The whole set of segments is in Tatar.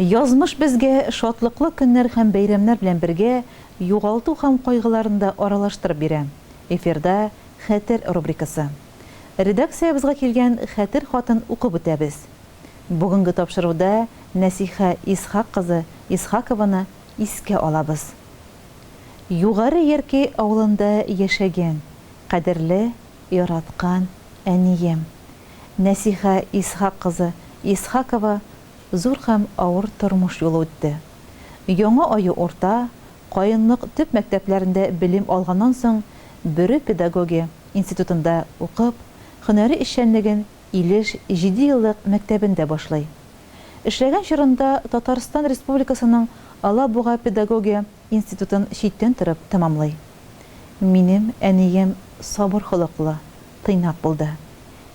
Язмыш безгә шатлыклы көннәр һәм бәйрәмнәр белән бергә югалту һәм кайгыларны да аралаштырып бирә. Эфирда Хәтер рубрикасы. Редакциябезгә килгән Хәтер хатын укып үтәбез. Бүгенге тапшыруда Нәсиха Исхак кызы Исхакованы искә алабыз. Югары Яркәй авылында яшәгән, кадерле, яраткан әнием. Нәсиха Исхак кызы Исхакова зур һәм авыр тормыш юлы үтте. Яңа Аю урта, Каенлык төп мәктәпләрендә белем алганнан соң Бөре педагогия институтында укып, һөнәри эшчәнлеген Илеш җидееллык мәктәбендә башлый. Эшләгән чорында Татарстан Республикасының Алабуга педагогия институтын читтән торып тәмамлый. Минем әнием сабыр холыклы, тыйнак булды.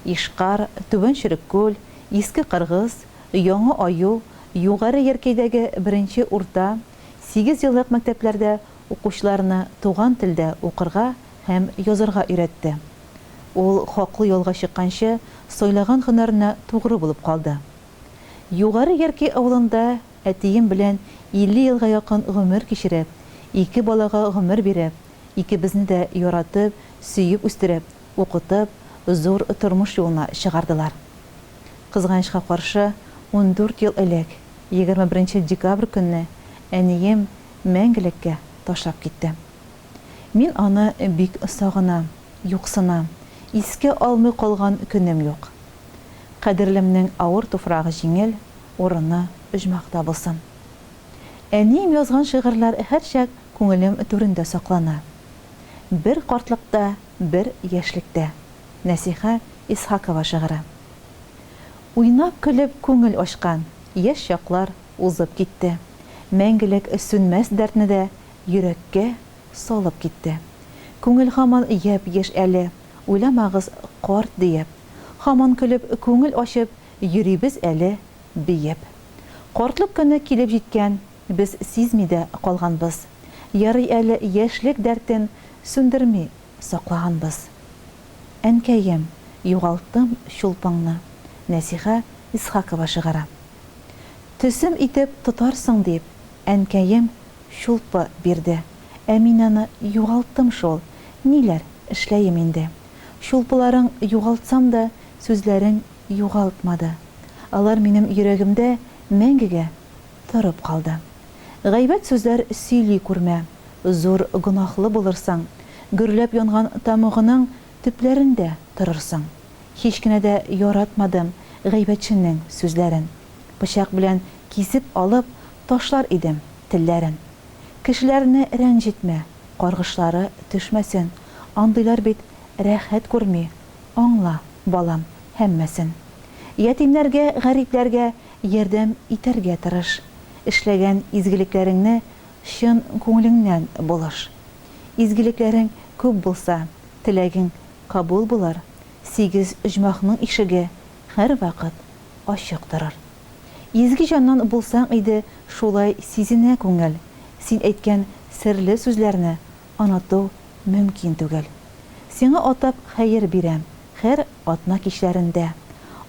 Ишкар, Түбән Череккүл, Иске Кыргыз, Яңа Аю, Югары Яркәйдәге беренче урта, сигезьеллык мәктәпләрдә укучыларны туган телдә укырга һәм язарга өйрәтте. Ул хаклы ялга чыкканчы сайлаган һөнәренә тугры булып калды. Югары Яркәй авылында әтием белән 50 елга якын гомер кичереп, ике балага гомер биреп, икебезне дә яратып, сөеп үстереп, укытып, зур тормыш юлына чыгардылар. Кызганычка каршы, 14 ел элек, 21 нче декабрь көнне әнием мәңгелеккә ташлап китте. Мин аны бик сагынам, юксынам, искә алмый калган көнем юк. Кадерлемнең авыр туфрагы җиңел, урыны оҗмахта булсын. Әнием язган шигырьләр һәрчак күңелем түрендә саклана. Бер картлыкта, бер яшьлектә. Нәсиха Исхакова шигыре. Уйнап-көлеп күңел ачкан яшь чаклар узып китте. Мәңгелек сүнмәс дәртне дә йөрәккә салып китте. Күңел һаман япь-яшь әле, уйламагыз карт диеп. Һаман көлеп, күңел ачып, йөрибез әле биеп. Картлык көне килеп җиткән, без сизми дә калганбыз. Ярый әле яшьлек дәртен сүндерми саклаганбыз. Әнкәем, югалттым чулпыңны, Нәсиха Исхакова шигыре. Төсем итеп тотарсың дип, әнкәем Чулпы бирде. Ә мин аны югалттым шул. Ниләр эшләем инде? Чулпыларың югалтсам да, сүзләрең югалтмады. Алар минем йөрәгемдә мәңгегә торып калды. Гайбәт сүзләр сөйли күрмә, зур гөнаһлы булырсың, гөрләп янган тәмугының төпләрендә торырсың. Һич кенә дә яратмадым гайбәтченең сүзләрен. Пычак белән кисеп алып ташлар идем телләрен. Кешеләрне рәнҗетмә, каргышлары төшмәсен, андыйлар бит рәхәт күрми, аңла, балам, һәммәсен. Ятимнәргә, гарипләргә ярдәм итәргә тырыш, эшләгән изгелекләреңне чын күңелеңнән булыш. Изгелекләрең күп булса, теләгең кабул булыр, оҗмахның ишеге һәрвакыт ачык торыр. Изге җаннан булсаң иде, шулай сизенә күңел, син әйткән серле сүзләрне оныту мөмкин түгел. Сиңа атап хәер бирәм, һәр атна кичләрендә,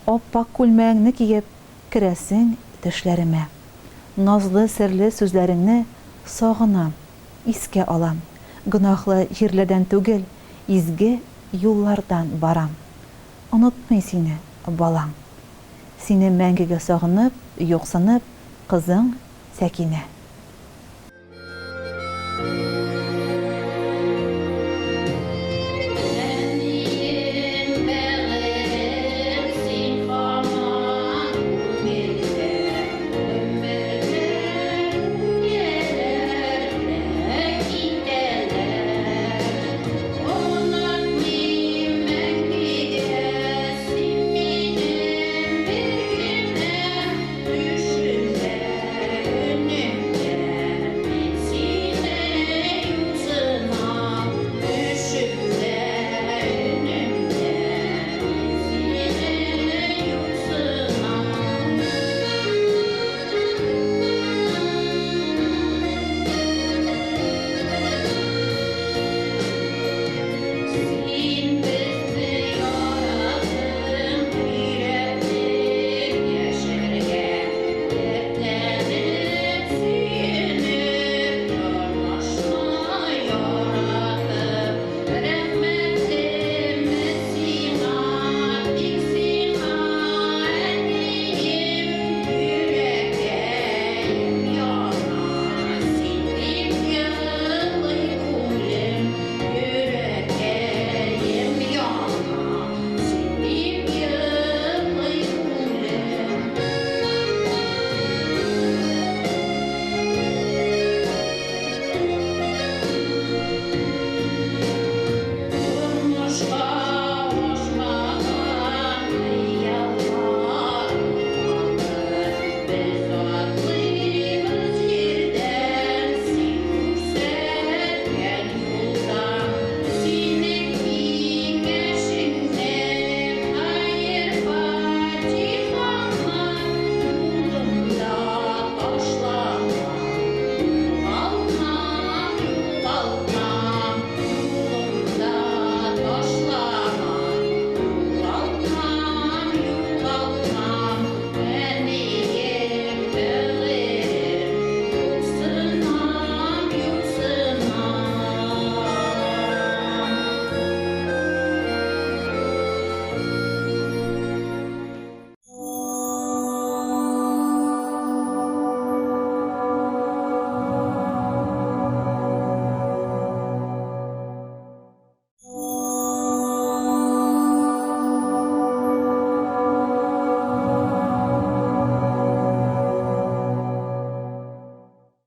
ап-ак күлмәгеңне киеп, керәсең төшләремә. Назлы, серле сүзләреңне сагынам, искә алам. Гөнаһлы җирләрдән түгел, изге юллардан барам. Онытмый сине, балаң. Сине мәңгегә сагынып, юксынып, кызың Сәкинә.